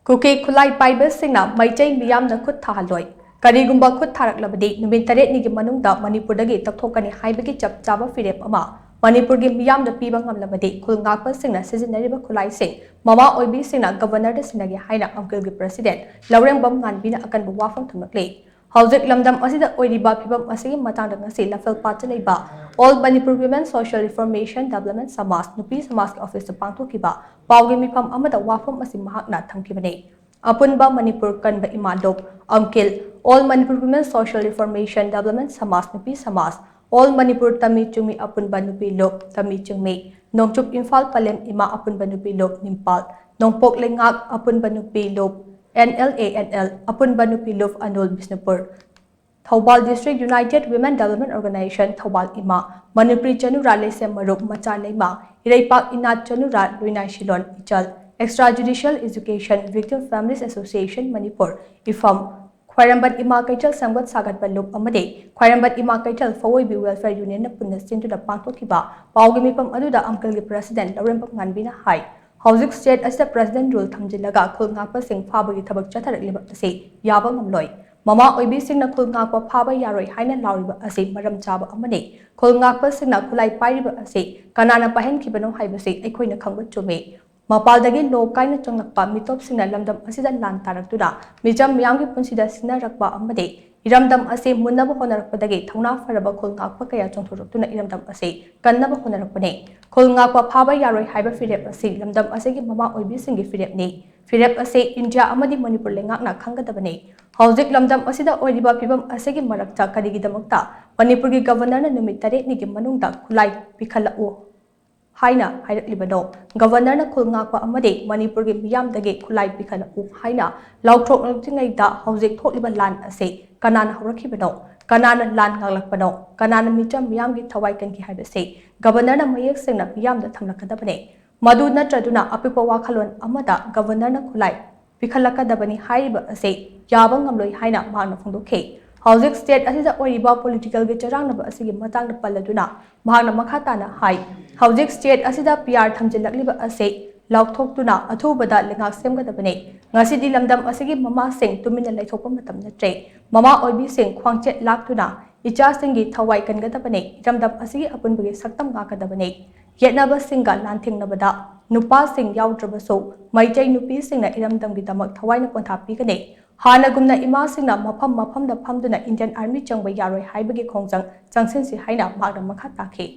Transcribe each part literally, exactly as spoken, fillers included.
ꯀꯨꯀꯤ ꯈꯨꯠꯂꯥꯏ ꯄꯥꯏꯕꯁꯤꯡꯅ ꯃꯩꯇꯩ ꯃꯤꯌꯥꯝꯗ ꯈꯨꯠ ꯊꯥꯍꯜꯂꯣꯏ꯫ ꯀꯔꯤꯒꯨꯝꯕ ꯈꯨꯠ ꯊꯥꯔꯛꯂꯕꯗꯤ ꯅꯨꯃꯤꯠ ꯇꯔꯦꯠꯅꯤꯒꯤ ꯃꯅꯨꯡꯗ ꯃꯅꯤꯄꯨꯔꯗꯒꯤ ꯇꯛꯊꯣꯛꯀꯅꯤ ꯍꯥꯏꯕꯒꯤ ꯆꯞ ꯆꯥꯕ ꯐꯤꯔꯦꯞ ꯑꯃ ꯃꯅꯤꯄꯨꯔꯒꯤ ꯃꯤꯌꯥꯝꯗ ꯄꯤꯕ ꯉꯝꯂꯕꯗꯤ ꯈꯨꯜ ꯉꯥꯛꯄꯁꯤꯡꯅ ꯁꯤꯖꯤꯟꯅꯔꯤꯕ ꯈꯨꯠꯂꯥꯏꯁꯤꯡ ꯃꯃꯥ ꯑꯣꯏꯕꯤꯁꯤꯡꯅ ꯒꯕꯔꯅꯔꯗ ꯁꯤꯟꯅꯒꯦ ꯍꯥꯏꯅ ꯑꯝꯀꯤꯜꯒꯤ ꯄ꯭ꯔꯁꯤꯗꯦꯟ ꯂꯧꯔꯦꯝꯕꯝ ꯉꯥꯟꯕꯤꯅ ꯑꯀꯟꯕ ꯋꯥꯐꯝ ꯊꯝꯂꯛꯂꯤ꯫ ꯍꯧꯖꯤꯛ ꯂꯝꯗꯝ ꯑꯁꯤꯗ ꯑꯣꯏꯔꯤꯕ ꯐꯤꯕꯝ ꯑꯁꯤꯒꯤ ꯃꯇꯥꯡꯗ ꯉꯁꯤ ꯂꯝꯐꯦꯜꯄꯥꯠꯇ ꯂꯩꯕ All Manipur Women Social Reformation Development ꯁꯃꯥꯖ ꯅꯨꯄꯤ ꯁꯃꯥꯖꯀꯤ ꯑꯣꯐꯤꯁꯇ ꯄꯥꯡꯊꯣꯛꯈꯤꯕ ꯄꯥꯎꯒꯤ ꯃꯤꯐꯝ ꯑꯃꯗ ꯋꯥꯐꯝ ꯑꯁꯤ ꯃꯍꯥꯛꯅ ꯊꯝꯈꯤꯕꯅꯤ꯫ ꯑꯄꯨꯟꯕ ꯃꯅꯤꯄꯨꯔ ꯀꯟꯕ ꯏꯃꯥ ꯂꯨꯞ, ꯑꯝꯀꯤꯜ, All Manipur Women Social Reformation Development ꯁꯃꯥꯖ ꯅꯨꯄꯤ ꯁꯃꯥꯖ, All Manipur ꯇꯝꯃꯤ ꯆꯨꯝꯃꯤ ꯑꯄꯨꯟꯕ ꯅꯨꯄꯤ ꯂꯨꯞ, ꯇꯝꯃꯤ ꯆꯨꯝꯃꯤ, ꯅꯣꯡꯆꯨꯞ ꯏꯝꯐꯥꯜ ꯄꯂꯦꯝ ꯏꯃꯥ ꯑꯄꯨꯟꯕ ꯅꯨꯄꯤ ꯂꯨꯞ ꯅꯤꯝꯄꯥꯜ, ꯅꯣꯡꯄꯣꯛ ꯂꯩꯉꯥꯛ ꯑꯄꯨꯟꯕ ꯅꯨꯄꯤ ꯂꯨꯞ, N L A N L, ꯑꯄꯨꯟꯕ ꯅꯨꯄꯤ ꯂꯨꯞ ꯑꯅꯣꯜ Bishnupur, Thoubal District United Women Development Organization Thoubal ꯏꯃꯥ, ꯃꯅꯤꯄꯨꯔꯤ ꯆꯅꯨꯔꯥ ꯂꯩꯁꯦꯝ ꯃꯔꯨꯞ ꯃꯆꯥ ꯂꯩꯃ, ꯏꯔꯩꯄꯥꯛ ꯏꯅꯥꯠ ꯆꯅꯨꯔꯥ ꯂꯨꯏꯅꯥꯏ ꯁꯤꯂꯣꯟ ꯏꯆꯜ, Extra Judicial Education Victim Families Association Manipur, ꯏꯐꯝ, ꯈ꯭ꯋꯥꯏꯔꯝꯕꯟ ꯏꯃꯥ ꯀꯩꯊꯦꯜ ꯁꯦꯝꯒꯠ ꯁꯥꯒꯠꯄ ꯂꯨꯞ ꯑꯃꯗꯤ ꯈ꯭ꯋꯥꯏꯔꯝꯕꯟ ꯏꯃꯥ ꯀꯩꯊꯦꯜ ꯐꯋꯣꯏꯕꯤ Welfare Union ꯅ ꯄꯨꯟꯅ ꯁꯤꯟꯗꯨꯅ ꯄꯥꯡꯊꯣꯛꯈꯤꯕ ꯄꯥꯎꯒꯤ ꯃꯤꯐꯝ ꯑꯗꯨꯗ ꯑꯝꯀꯤꯜꯒꯤ ꯄ꯭ꯔꯁꯤꯗꯦꯟ ꯂꯧꯔꯦꯝꯕꯝ ꯉꯥꯟꯕꯤꯅ ꯍꯥꯏ, ꯍꯧꯖꯤꯛ state ꯑꯁꯤꯗ President Rule ꯊꯝꯖꯤꯜꯂꯒ ꯈꯨꯜ ꯉꯥꯛꯄꯁꯤꯡ ꯐꯥꯕꯒꯤ ꯊꯕꯛ ꯆꯠꯊꯔꯛꯂꯤꯕ ꯑꯁꯤ ꯌꯥꯕ ꯉꯝꯂꯣꯏ꯫ ꯃꯃꯥ ꯑꯣꯏꯕꯤꯁꯤꯡꯅ ꯈꯨꯜ ꯉꯥꯛꯄ ꯐꯥꯕ ꯌꯥꯔꯣꯏ ꯍꯥꯏꯅ ꯂꯥꯎꯔꯤꯕ ꯑꯁꯤ ꯃꯔꯝ ꯆꯥꯕ ꯑꯃꯅꯤ꯫ ꯈꯨꯜ ꯉꯥꯛꯄꯁꯤꯡꯅ ꯈꯨꯠꯂꯥꯏ ꯄꯥꯏꯔꯤꯕ ꯑꯁꯤ ꯀꯅꯥꯅ ꯄꯥꯏꯍꯟꯈꯤꯕꯅꯣ ꯍꯥꯏꯕꯁꯤ ꯑꯩꯈꯣꯏꯅ ꯈꯪꯕ ꯆꯨꯝꯃꯤ꯫ ꯃꯄꯥꯜꯗꯒꯤ ꯂꯣ ꯀꯥꯏꯅ ꯆꯪꯂꯛꯄ ꯃꯤꯇꯣꯞꯁꯤꯡꯅ ꯂꯝꯗꯝ ꯑꯁꯤꯗ ꯂꯥꯟ ꯇꯥꯔꯛꯇꯨꯅ ꯃꯤꯆꯝ ꯃꯤꯌꯥꯝꯒꯤ ꯄꯨꯟꯁꯤꯗ ꯁꯤꯟꯅꯔꯛꯄ ꯑꯃꯗꯤ ꯏꯔꯝꯗꯝ ꯑꯁꯤ ꯃꯨꯟꯅꯕ ꯍꯣꯠꯅꯔꯛꯄꯗꯒꯤ ꯊꯧꯅꯥ ꯐꯔꯕ ꯈꯨꯜ ꯉꯥꯛꯄ ꯀꯌꯥ ꯆꯣꯡꯊꯣꯔꯛꯇꯨꯅ ꯏꯔꯝꯗꯝ ꯑꯁꯤ ꯀꯟꯅꯕ ꯍꯣꯠꯅꯔꯛꯄꯅꯤ꯫ ꯈꯨꯜ ꯉꯥꯛꯄ ꯐꯥꯕ ꯌꯥꯔꯣꯏ ꯍꯥꯏꯕ ꯐꯤꯔꯦꯞ ꯑꯁꯤ ꯂꯝꯗꯝ ꯑꯁꯤꯒꯤ ꯃꯃꯥ ꯑꯣꯏꯕꯤꯁꯤꯡꯒꯤ ꯐꯤꯔꯦꯞꯅꯤ꯫ ꯐꯤꯔꯦꯞ ꯑꯁꯤ ꯏꯟꯗꯤꯌꯥ ꯑꯃꯗꯤ ꯃꯅꯤꯄꯨꯔ ꯂꯩꯉꯥꯛꯅ ꯈꯪꯒꯗꯕꯅꯤ꯫ ꯍꯧꯖꯤꯛ ꯂꯝꯗꯝ ꯑꯁꯤꯗ ꯑꯣꯏꯔꯤꯕ ꯐꯤꯕꯝ ꯑꯁꯤꯒꯤ ꯃꯔꯛꯇ ꯀꯔꯤꯒꯤꯗꯃꯛꯇ ꯃꯅꯤꯄꯨꯔꯒꯤ ꯒꯕꯔꯅꯔꯅ ꯅꯨꯃꯤꯠ ꯇꯔꯦꯠꯅꯤꯒꯤ ꯃꯅꯨꯡꯗ ꯈꯨꯠꯂꯥꯏ ꯄꯤꯈꯠꯂꯛꯎ ꯍꯥꯏꯅ ꯍꯥꯏꯔꯛꯂꯤꯕꯅꯣ? ꯒꯕꯔꯅꯔꯅ ꯈꯨꯜ ꯉꯥꯛꯄ ꯑꯃꯗꯤ ꯃꯅꯤꯄꯨꯔꯒꯤ ꯃꯤꯌꯥꯝꯗꯒꯤ ꯈꯨꯠꯂꯥꯏ ꯄꯤꯈꯠꯂꯛꯎ ꯍꯥꯏꯅ ꯂꯥꯎꯊꯣꯛꯂꯛꯇ꯭ꯔꯤꯉꯩꯗ ꯍꯧꯖꯤꯛ ꯊꯣꯛꯂꯤꯕ ꯂꯥꯟ ꯑꯁꯤ ꯀꯅꯥꯅ ꯍꯧꯔꯛꯈꯤꯕꯅꯣ? ꯀꯅꯥꯅ ꯂꯥꯟ ꯉꯥꯛꯂꯛꯄꯅꯣ? ꯀꯅꯥꯅ ꯃꯤꯆꯝ ꯃꯤꯌꯥꯝꯒꯤ ꯊꯋꯥꯏ ꯀꯟꯈꯤ ꯍꯥꯏꯕꯁꯤ ꯒꯕꯔꯅꯔꯅ ꯃꯌꯦꯛ ꯁꯦꯡꯅ ꯃꯤꯌꯥꯝꯗ ꯊꯝꯂꯛꯀꯗꯕꯅꯤ꯫ ꯃꯗꯨ ꯅꯠꯇ꯭ꯔꯗꯨꯅ ꯑꯄꯤꯛꯄ ꯋꯥꯈꯜꯂꯣꯟ ꯑꯃꯗ ꯒꯕꯔꯅꯔꯅ ꯈꯨꯠꯂꯥꯏ ꯄꯤꯈꯠꯂꯛꯀꯗꯕꯅꯤ ꯍꯥꯏꯔꯤꯕ ꯑꯁꯤ ꯌꯥꯕ ꯉꯝꯂꯣꯏ ꯍꯥꯏꯅ ꯃꯍꯥꯛꯅ ꯐꯣꯡꯗꯣꯛꯈꯤ꯫ ꯍꯧꯖꯤꯛ state ꯑꯁꯤꯗ ꯑꯣꯏꯔꯤꯕ political ꯒꯤ ꯆꯔꯥꯡꯅꯕ ꯑꯁꯤꯒꯤ ꯃꯇꯥꯡꯗ ꯄꯜꯂꯗꯨꯅ ꯃꯍꯥꯛꯅ ꯃꯈꯥ ꯇꯥꯅ ꯍꯥꯏ, ꯍꯧꯖꯤꯛ state ꯑꯁꯤꯗ P R ꯊꯝꯖꯤꯜꯂꯛꯂꯤꯕ ꯑꯁꯤ ꯂꯥꯎꯊꯣꯛꯇꯨꯅ ꯑꯊꯨꯕꯗ ꯂꯩꯉꯥꯛ ꯁꯦꯝꯒꯗꯕꯅꯤ꯫ ꯉꯁꯤꯗꯤ ꯂꯝꯗꯝ ꯑꯁꯤꯒꯤ ꯃꯃꯥꯁꯤꯡ ꯇꯨꯃꯤꯟꯅ ꯂꯩꯊꯣꯛꯄ ꯃꯇꯝ ꯅꯠꯇ꯭ꯔꯦ꯫ ꯃꯃꯥ ꯑꯣꯏꯕꯤꯁꯤꯡ ꯈ꯭ꯋꯥꯡꯆꯦꯠ ꯂꯥꯛꯇꯨꯅ ꯏꯆꯥꯁꯤꯡꯒꯤ ꯊꯋꯥꯏ ꯀꯟꯒꯗꯕꯅꯤ꯫ ꯏꯔꯝꯗꯝ ꯑꯁꯤꯒꯤ ꯑꯄꯨꯟꯕꯒꯤ ꯁꯛꯇꯝ ꯉꯥꯛꯀꯗꯕꯅꯤ꯫ ꯌꯦꯠꯅꯕꯁꯤꯡꯒ ꯂꯥꯟꯊꯦꯡꯅꯕꯗ ꯅꯨꯄꯥꯁꯤꯡ ꯌꯥꯎꯗ꯭ꯔꯕꯁꯨ ꯃꯩꯇꯩ ꯅꯨꯄꯤꯁꯤꯡꯅ ꯏꯔꯝꯗꯝꯒꯤꯗꯃꯛ ꯊꯋꯥꯏꯅ ꯄꯣꯟꯊꯥ ꯄꯤꯒꯅꯤ꯫ ꯍꯥꯟꯅꯒꯨꯝꯅ ꯏꯃꯥꯁꯤꯡꯅ ꯃꯐꯝ ꯃꯐꯝꯗ ꯐꯝꯗꯨꯅ Indian Army ꯆꯪꯕ ꯌꯥꯔꯣꯏ ꯍꯥꯏꯕꯒꯤ ꯈꯣꯡꯖꯪ ꯆꯪꯁꯤꯟꯁꯤ ꯍꯥꯏꯅ ꯃꯍꯥꯛꯅ ꯃꯈꯥ ꯇꯥꯈꯤ꯫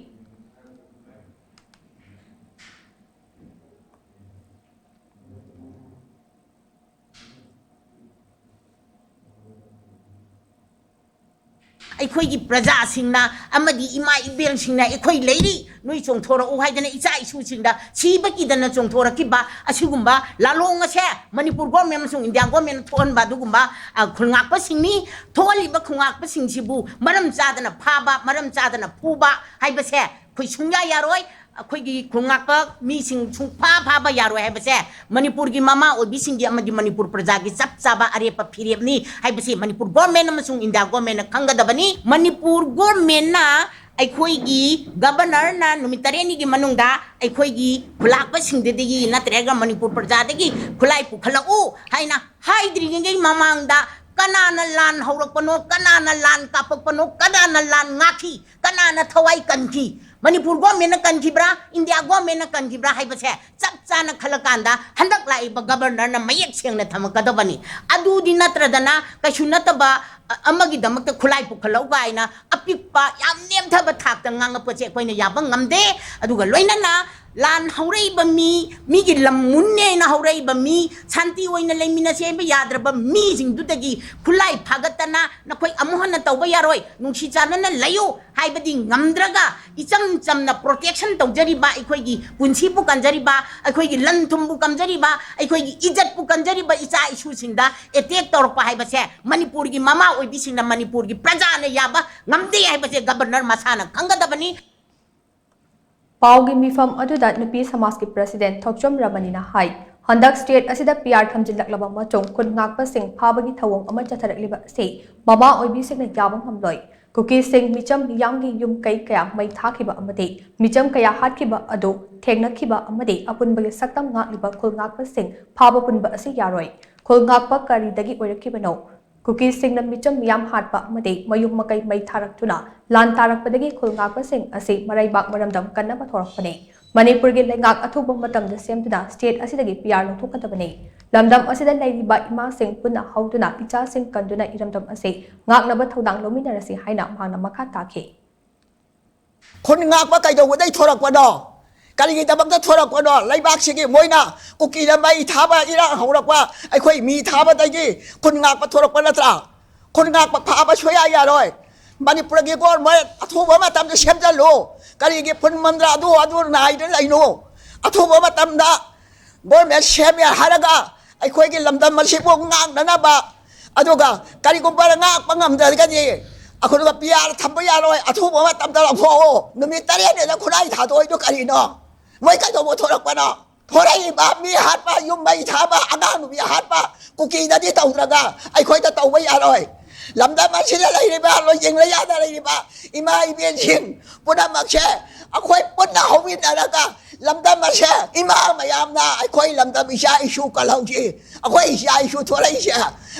ꯑꯩꯈꯣꯏꯒꯤ ꯄ꯭ꯔꯖꯥꯁꯤꯡꯅ ꯑꯃꯗꯤ ꯏꯃꯥ ꯏꯕꯦꯜꯁꯤꯡꯅ ꯑꯩꯈꯣꯏ ꯂꯩꯔꯤ, ꯅꯣꯏ ꯆꯣꯡꯊꯣꯔꯛꯎ ꯍꯥꯏꯗꯅ ꯏꯆꯥ ꯏꯁꯨꯁꯤꯡꯗ ꯁꯤꯕ ꯀꯤꯗꯅ ꯆꯣꯡꯊꯣꯔꯛꯈꯤꯕ ꯑꯁꯤꯒꯨꯝꯕ ꯂꯥꯂꯣꯡ ꯑꯁꯦ ꯃꯅꯤꯄꯨꯔ ꯒꯣꯔꯃꯦꯟ ꯑꯃꯁꯨꯡ ꯏꯟꯗꯤꯌꯥ ꯒꯣꯔꯃꯦꯟꯅ ꯊꯣꯛꯍꯟꯕ ꯑꯗꯨꯒꯨꯝꯕ, ꯑ, ꯈꯨꯜꯉꯥꯛꯄꯁꯤꯡꯅꯤ꯫ ꯊꯣꯛꯍꯜꯂꯤꯕ ꯈꯨꯜꯉꯥꯛꯄꯁꯤꯡꯁꯤꯕꯨ ꯃꯔꯝ ꯆꯥꯗꯅ ꯐꯥꯕ, ꯃꯔꯝ ꯆꯥꯗꯅ ꯐꯨꯕ ꯍꯥꯏꯕꯁꯦ ꯑꯩꯈꯣꯏ ꯁꯨꯡꯌꯥ ꯌꯥꯔꯣꯏ꯫ ꯑꯩꯈꯣꯏꯒꯤ ꯈꯨꯜꯉꯥꯛꯄ ꯃꯤꯁꯤꯡ ꯁꯨꯡꯐꯥ ꯐꯥꯕ ꯌꯥꯔꯣꯏ ꯍꯥꯏꯕꯁꯦ ꯃꯅꯤꯄꯨꯔꯒꯤ ꯃꯃꯥ ꯑꯣꯏꯕꯤꯁꯤꯡꯒꯤ ꯑꯃꯗꯤ ꯃꯅꯤꯄꯨꯔ ꯄ꯭ꯔꯖꯥꯒꯤ ꯆꯞ ꯆꯥꯕ ꯑꯔꯦꯞꯄ ꯐꯤꯔꯦꯞꯅꯤ ꯍꯥꯏꯕꯁꯤ ꯃꯅꯤꯄꯨꯔ ꯒꯣꯔꯃꯦꯟ ꯑꯃꯁꯨꯡ ꯏꯟꯗꯤꯌꯥ ꯒꯣꯔꯃꯦꯟꯅ ꯈꯪꯒꯗꯕꯅꯤ꯫ ꯃꯅꯤꯄꯨꯔ ꯒꯣꯔꯃꯦꯟꯅ ꯑꯩꯈꯣꯏꯒꯤ ꯒꯕꯔꯅꯔꯅ ꯅꯨꯃꯤꯠ ꯇꯔꯦꯠꯅꯤꯒꯤ ꯃꯅꯨꯡꯗ ꯑꯩꯈꯣꯏꯒꯤ ꯈꯨꯂꯥꯛꯄꯁꯤꯡꯗꯒꯤ ꯅꯠꯇ꯭ꯔꯒ ꯃꯅꯤꯄꯨꯔ ꯄ꯭ꯔꯖꯥꯗꯒꯤ ꯈꯨꯠꯂꯥꯏ ꯄꯨꯈꯠꯂꯛꯎ ꯍꯥꯏꯅ ꯍꯥꯏꯗ꯭ꯔꯤꯉꯩꯒꯤ ꯃꯃꯥꯡꯗ ꯀꯅꯥꯅ ꯂꯥꯟ ꯍꯧꯔꯛꯄꯅꯣ, ꯀꯅꯥꯅ ꯂꯥꯟ ꯀꯥꯞꯄꯛꯄꯅꯣ, ꯀꯅꯥꯅ ꯂꯥꯟ ꯉꯥꯛꯈꯤ, ꯀꯅꯥꯅ ꯊꯋꯥꯏ ꯀꯟꯈꯤ, ꯃꯅꯤꯄꯨꯔ ꯒꯣꯔꯃꯦꯟꯅ ꯀꯟꯈꯤꯕ꯭ꯔꯥ, ꯏꯟꯗꯤꯌꯥ ꯒꯣꯔꯃꯦꯟꯅ ꯀꯟꯈꯤꯕ꯭ꯔꯥ ꯍꯥꯏꯕꯁꯦ ꯆꯞ ꯆꯥꯅ ꯈꯜꯂꯀꯥꯟꯗ ꯍꯟꯗꯛ ꯂꯥꯛꯏꯕ ꯒꯕꯔꯅꯔꯅ ꯃꯌꯦꯛ ꯁꯦꯡꯅ ꯊꯝꯃꯛꯀꯗꯕꯅꯤ꯫ ꯑꯗꯨꯗꯤ ꯅꯠꯇ꯭ꯔꯗꯅ ꯀꯩꯁꯨ ꯅꯠꯇꯕ, ꯑ, ꯑꯃꯒꯤꯗꯃꯛꯇ ꯈꯨꯠꯂꯥꯏ ꯄꯨꯈꯠꯂꯧ ꯀꯥꯏꯅ ꯑꯄꯤꯛꯄ, ꯌꯥꯝ ꯅꯦꯝꯊꯕ ꯊꯥꯛꯇ ꯉꯥꯡꯉꯛꯄꯁꯦ ꯑꯩꯈꯣꯏꯅ ꯌꯥꯕ ꯉꯝꯗꯦ꯫ ꯑꯗꯨꯒ ꯂꯣꯏꯅꯅ ꯂꯥꯟ ꯍꯧꯔꯛꯏꯕ ꯃꯤ, ꯃꯤꯒꯤ ꯂꯝ ꯃꯨꯟꯅꯦꯅ ꯍꯧꯔꯛꯏꯕ ꯃꯤ, ꯁꯥꯟꯇꯤ ꯑꯣꯏꯅ ꯂꯩꯃꯤꯟꯅꯁꯦ ꯍꯥꯏꯕ ꯌꯥꯗ꯭ꯔꯕ ꯃꯤꯁꯤꯡꯗꯨꯗꯒꯤ ꯈꯨꯠꯂꯥꯏ ꯐꯥꯒꯠꯇꯅ ꯅꯈꯣꯏ ꯑꯃꯨꯛ ꯍꯟꯅ ꯇꯧꯕ ꯌꯥꯔꯣꯏ, ꯅꯨꯡꯁꯤ ꯆꯥꯟꯅꯅ ꯂꯩꯌꯨ ꯍꯥꯏꯕꯗꯤ ꯉꯝꯗ꯭ꯔꯒ, ꯏꯆꯝ ꯆꯝꯅ ꯄ꯭ꯔꯣꯇꯦꯛꯁꯟ ꯇꯧꯖꯔꯤꯕ, ꯑꯩꯈꯣꯏꯒꯤ ꯄꯨꯟꯁꯤꯕꯨ ꯀꯟꯖꯔꯤꯕ, ꯑꯩꯈꯣꯏꯒꯤ ꯂꯟ ꯊꯨꯝꯕꯨ ꯀꯟꯖꯔꯤꯕ, ꯑꯩꯈꯣꯏꯒꯤ ꯏꯖꯠꯄꯨ ꯀꯟꯖꯔꯤꯕ ꯏꯆꯥ ꯏꯁꯨꯁꯤꯡꯗ ꯑꯦꯇꯦꯛ ꯇꯧꯔꯛꯄ ꯍꯥꯏꯕꯁꯦ ꯃꯅꯤꯄꯨꯔꯒꯤ ꯃꯃꯥ ꯑꯣꯏꯕꯤꯁꯤꯡꯅ, ꯃꯅꯤꯄꯨꯔꯒꯤ ꯄ꯭ꯔꯖꯥꯅ ꯌꯥꯕ ꯉꯝꯗꯦ ꯍꯥꯏꯕꯁꯦ ꯒꯕꯔꯅꯔ ꯃꯁꯥꯅ ꯈꯪꯒꯗꯕꯅꯤ꯫ ꯄꯥꯎꯒꯤ ꯃꯤꯐꯝ ꯑꯗꯨꯗ ꯅꯨꯄꯤ ꯁꯃꯥꯖꯀꯤ ꯄ꯭ꯔꯁꯤꯗꯦꯟꯠ ꯊꯣꯛꯆꯣꯝ ꯔꯃꯅꯤꯅ ꯍꯥꯏ, ꯍꯟꯗꯛ ꯁ꯭ꯇꯦꯠ ꯑꯁꯤꯗ ꯄꯤ ꯑꯥꯔ ꯊꯝꯖꯤꯜꯂꯛꯂꯕ ꯃꯇꯨꯡ ꯈꯨꯟ ꯉꯥꯛꯄꯁꯤꯡ ꯐꯥꯕꯒꯤ ꯊꯧꯑꯣꯡ ꯑꯃ ꯆꯠꯊꯔꯛꯂꯤꯕ ꯑꯁꯤ ꯃꯃꯥ ꯑꯣꯏꯕꯤꯁꯤꯡꯅ ꯌꯥꯕ ꯉꯝꯂꯣꯏ꯫ ꯀꯨꯀꯤꯁꯤꯡ ꯃꯤꯆꯝ ꯃꯤꯌꯥꯝꯒꯤ ꯌꯨꯝ ꯀꯩ ꯀꯌꯥ ꯃꯩ ꯊꯥꯈꯤꯕ ꯑꯃꯗꯤ ꯃꯤꯆꯝ ꯀꯌꯥ ꯍꯥꯠꯈꯤꯕ ꯑꯗꯨ ꯊꯦꯡꯅꯈꯤꯕ ꯑꯃꯗꯤ ꯑꯄꯨꯟꯕꯒꯤ ꯁꯛꯇꯝ ꯉꯥꯛꯂꯤꯕ ꯈꯨꯜ ꯉꯥꯛꯄꯁꯤꯡ ꯐꯥꯕ ꯄꯨꯟꯕ ꯑꯁꯤ ꯌꯥꯔꯣꯏ꯫ ꯈꯨꯜ ꯉꯥꯛꯄ ꯀꯔꯤꯗꯒꯤ ꯑꯣꯏꯔꯛꯈꯤꯕꯅꯣ? ꯀꯨꯀꯤꯁꯤꯡꯅ ꯃꯤꯆꯝ ꯃꯤꯌꯥꯝ ꯍꯥꯠꯄ ꯑꯃꯗꯤ ꯃꯌꯨꯝ ꯃꯀꯩ ꯃꯩ ꯊꯥꯔꯛꯇꯨꯅ ꯂꯥꯟ ꯇꯥꯔꯛꯄꯗꯒꯤ ꯈꯨꯜ ꯉꯥꯛꯄꯁꯤꯡ ꯑꯁꯤ ꯃꯔꯩꯕꯥꯛ ꯃꯔꯝꯗꯝ ꯀꯟꯅꯕ ꯊꯣꯔꯛꯄꯅꯤ꯫ ꯃꯅꯤꯄꯨꯔꯒꯤ ꯂꯩꯉꯥꯛ ꯑꯊꯨꯕ ꯃꯇꯝꯗ ꯁꯦꯝꯗꯨꯅ ꯁ꯭ꯇꯦꯠ ꯑꯁꯤꯗꯒꯤ ꯄꯤ ꯑꯥꯔ ꯂꯧꯊꯣꯛꯀꯗꯕꯅꯤ꯫ ꯂꯝꯗꯝ ꯑꯁꯤꯗ ꯂꯩꯔꯤꯕ ꯏꯃꯥꯁꯤꯡ ꯄꯨꯟꯅ ꯍꯧꯗꯨꯅ ꯏꯆꯥꯁꯤꯡ ꯀꯟꯗꯨꯅ ꯏꯔꯝꯗꯝ ꯑꯁꯤ ꯉꯥꯛꯅꯕ ꯊꯧꯗꯥꯡ ꯂꯧꯃꯤꯟꯅꯔꯁꯤ ꯍꯥꯏꯅ ꯃꯍꯥꯛꯅ ꯃꯈꯥ ꯇꯥꯈꯤ꯫ ꯈꯨꯟ ꯉꯥꯛꯄ ꯀꯩꯗꯧꯕꯗꯩ ꯊꯣꯔꯛꯄꯅꯣ? ꯀꯔꯤꯒꯤꯗꯃꯛꯇ ꯊꯣꯔꯛꯄꯅꯣ? ꯂꯩꯕꯥꯛꯁꯤꯒꯤ ꯃꯣꯏꯅ ꯀꯨꯀꯤꯅ ꯃꯩ ꯊꯥꯕ ꯏꯔꯥꯡ ꯍꯧꯔꯛꯄ, ꯑꯩꯈꯣꯏ ꯃꯤ ꯊꯥꯕꯗꯒꯤ ꯈꯨꯟ ꯉꯥꯛꯄ ꯊꯣꯔꯛꯄ ꯅꯠꯇ꯭ꯔꯥ? ꯈꯨꯟ ꯉꯥꯛꯄ ꯐꯥꯕ ꯁꯨꯌꯥ ꯌꯥꯔꯣꯏ꯫ ꯃꯅꯤꯄꯨꯔꯒꯤ ꯒꯣꯔꯃꯦꯟ ꯑꯊꯨꯕ ꯃꯇꯝꯗ ꯁꯦꯝꯖꯜꯂꯨ꯫ ꯀꯔꯤꯒꯤ ꯐꯨꯟ ꯃꯟꯗ꯭ꯔ ꯑꯗꯨ ꯑꯗꯨ ꯅꯥꯏꯗ ꯂꯩꯅꯣ? ꯑꯊꯨꯕ ꯃꯇꯝꯗ ꯒꯣꯔꯃꯦꯟ ꯁꯦꯝꯃꯦ ꯍꯥꯏꯔꯒ ꯑꯩꯈꯣꯏꯒꯤ ꯂꯝꯗꯝ ꯑꯁꯤꯕꯨ ꯉꯥꯛꯅꯅꯕ, ꯑꯗꯨꯒ ꯀꯔꯤꯒꯨꯝꯕ ꯉꯥꯛꯄ ꯉꯝꯗ꯭ꯔꯒꯗꯤ ꯑꯩꯈꯣꯏꯒ ꯄꯤ ꯑꯥꯔ ꯊꯝꯕ ꯌꯥꯔꯣꯏ꯫ ꯑꯊꯨꯕ ꯃꯇꯝꯗ ꯂꯧꯊꯣꯛꯑꯣ꯫ ꯅꯨꯃꯤꯠ ꯇꯔꯦꯠꯅꯤꯗ ꯈꯨꯠꯂꯥꯏ ꯊꯥꯗꯣꯛꯏꯗꯣ ꯀꯔꯤꯅꯣ? ꯃꯣꯏ ꯀꯩꯗꯧꯕ ꯊꯣꯔꯛꯄꯅꯣ? ꯊꯣꯔꯛꯏꯕ ꯃꯤ ꯍꯥꯠꯄ, ꯌꯨꯝ ꯃꯩ ꯊꯥꯕ, ꯑꯉꯥꯡ ꯅꯨꯄꯤ ꯍꯥꯠꯄ ꯀꯨꯀꯤꯗꯗꯤ ꯇꯧꯗ꯭ꯔꯒ ꯑꯩꯈꯣꯏꯗ ꯇꯧꯕ ꯌꯥꯔꯣꯏ꯫ ꯂꯝꯗꯝ ꯑꯁꯤꯗ ꯂꯩꯔꯤꯕ ꯂꯣꯏꯖꯤꯡ ꯂꯩꯌꯥꯗ ꯂꯩꯔꯤꯕ ꯏꯃꯥ ꯏꯕꯦꯟꯁꯤꯡ ꯄꯨꯝꯅꯃꯛꯁꯦ ꯑꯩꯈꯣꯏ ꯄꯨꯟꯅ ꯍꯧꯃꯤꯟꯅꯔꯒ ꯂꯝꯗꯝ ꯑꯁꯦ ꯏꯃꯥ ꯃꯌꯥꯝꯅ ꯑꯩꯈꯣꯏ ꯂꯝꯗꯝ ꯏꯆꯥ ꯏꯁꯨ ꯀꯜꯍꯧꯁꯤ꯫ ꯑꯩꯈꯣꯏ ꯏꯆꯥ ꯏꯁꯨ ꯊꯣꯔꯛꯏꯁꯦ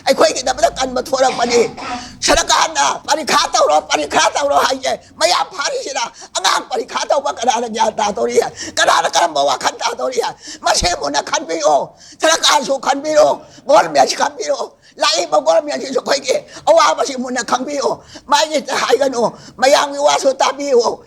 ꯑꯩꯈꯣꯏꯒꯤꯗꯃꯛꯇ ꯀꯟꯕ ꯊꯣꯔꯛꯄꯅꯤ꯫ ꯁꯔꯀꯥꯔꯅ ꯄꯔꯤꯈꯥ ꯇꯧꯔꯣ, ꯄꯔꯤꯈꯥ ꯇꯧꯔꯣ ꯍꯥꯏꯁꯦ ꯃꯌꯥꯝ ꯐꯥꯔꯤꯁꯤꯅ ꯑꯉꯥꯡ ꯄꯔꯤꯈꯥ ꯇꯧꯕ ꯀꯅꯥꯅ ꯒ꯭ꯌꯥꯟ ꯇꯥꯗꯧꯔꯤ? ꯀꯅꯥꯅ ꯀꯔꯝꯕ ꯋꯥꯈꯜ ꯇꯥꯗꯧꯔꯤ? ꯃꯁꯤ ꯃꯨꯟꯅ ꯈꯟꯕꯤꯌꯨ꯫ ꯁꯔꯀꯥꯔꯁꯨ ꯈꯟꯕꯤꯌꯨ, ꯒꯣꯔꯃꯦꯟꯁꯨ ꯈꯟꯕꯤꯌꯨ꯫ ꯂꯥꯛꯏꯕ ꯒꯣꯔꯃꯦꯟꯁꯤꯁꯨ ꯑꯩꯈꯣꯏꯒꯤ ꯑꯋꯥꯕꯁꯤ ꯃꯨꯟꯅ ꯈꯪꯕꯤꯌꯨ꯫ ꯃꯥꯒꯤ ꯍꯥꯏꯒꯅꯨ, ꯃꯌꯥꯝꯒꯤ ꯋꯥꯁꯨ ꯇꯥꯕꯤꯌꯨ꯫